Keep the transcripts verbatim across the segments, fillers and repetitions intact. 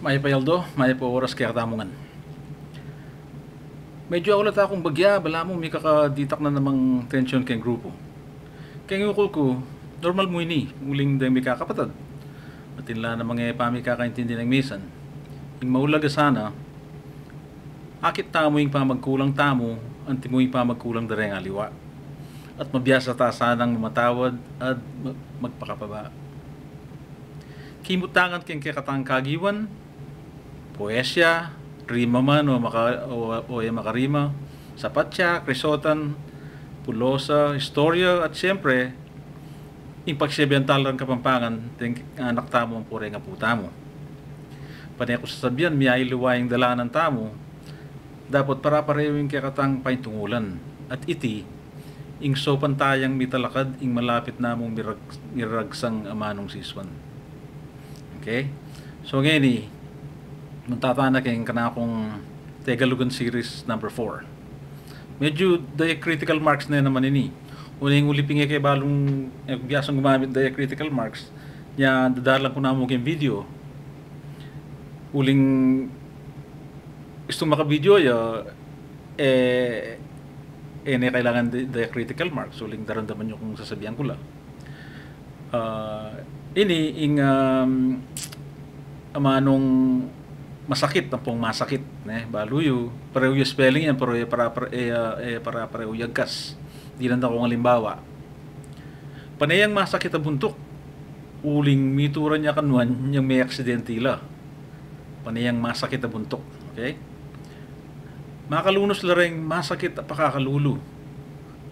Mayap a aldo, mayap a oras kekatamu ngan. Medyo awalat akung bagya, balamu mikakaditak na namang tensyon keng grupu. Keng ukul ku, normal mu ini, uling deng mikakapatad. Atin la namang e pamikakaintindi neng misan. Ing maulaga sana, akit tamu ing pamagkulang tamu, anti mu ing pamagkulang da reng aliwa. At mabiasa ta sanang mamatawad at ma-, magpakababa. Kimut ta ngan keng kekatang kagiwan, poesya, rima man o maka-, o, o e makarima, sapatya, krisotan, pulosa, istorya, at siyempre, ing pagsiyabian tala reng Kapampangan, deng anak tamu ampo reng apu tamu. Pane ku sasabian, miyaliwa ing dalanan tamu, dapot pare-parehu ing kekatang paintungulan. At iti, ing saupan tayang mitalakad, ing malapit namung mirag-, miragsang amanung sisuan. Okay? So, ngeni, munta tana keng kanakung Tegalugan Series number four. Medyo diacritical marks ne naman ini. Uling uli pin e ke balung, e, biasang gumamit diacritical marks, nya dadalan ku namu keng video. Uling istung maka-video ya, e, e ne kailangan di-, diacritical marks, uling daramdaman yu kung sasabian ku la. Ah, ini ing, um, amanung masakit, ampong masakit, ne? Balu yu, parehu yu spelling yan, pero e para, para, e, ah, e para, parehu yu agkas. Dinan da kung alimbawa. Pane yang masakit a buntuk, uling mituran ya kanuan yang me-aksidenti la. Pane yang masakit a buntuk, okay? Makalunus la reng masakit a pakakalulu,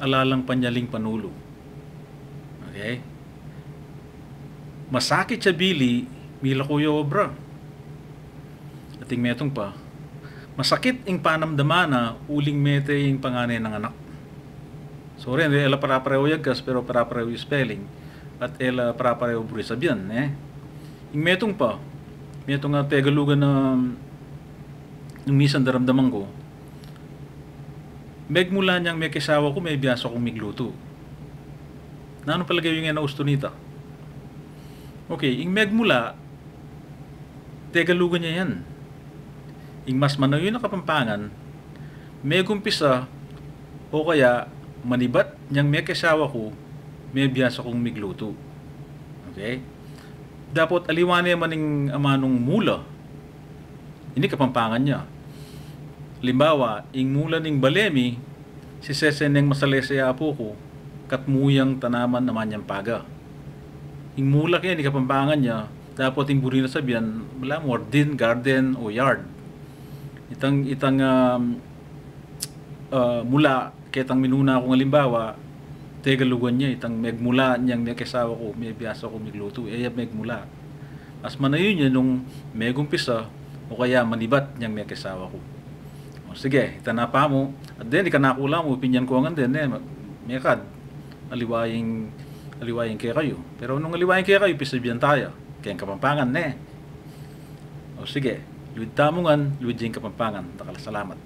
ala lang panyaling panulu. Okay? Masakit ya bili, milaku ya obra. Ating metung pa, masakit ing panamdaman na, uling mete ing panganay nang anak. Sorry, e la para-parehu yu agkas, pero para-parehu yu spelling, at e la para-parehu buri sabian, e. Ing metung pa, metung a Tegalugan na nung misan daramdaman ku, megmula nyang mekiasawa ku, mebiasa kung miglutu. Nanu palage yu ngan a ustu nita? Okay, ing megmula, Tegalugan ya yan. Ing mas manayun a Kapampangan, megumpisa o kaya manibat nyang mekiasawa ku, mebiasa kung miglutu. Okay? Dapot aliwa ne man ing amanung mula. Ini Kapampangan ya. Alimbawa, ing mula ning bale mi, sisese neng masalese ya apu ku, katmu yang tanaman a manyang paga. Ing mula keni Kapampangan ya, dapot ing buri na sabian, balamu hardin, garden, o yard. Itang, itang, um, ah, mula, ketang minuna kung alimbawa, Tegalugan ya, itang megmula nyang mekiasawa ku, mebiasa kung miglutu, e ya megmula. Mas manayun ya nung megumpisa, o kaya manibat nyang mekiasawa ku. O, sige, ita na pamu. At then, ika na ku la mu, opinyan ku ngan din, e, ma-, mekad. Aliwa ing, aliwa ing kekayu. Pero nung aliwa ing kekayu, pisabian taya. Keng Kapampangan, ne? O, sige. Luid tamu ngan, luid ya ing Kapampangan. Dakal a salamat.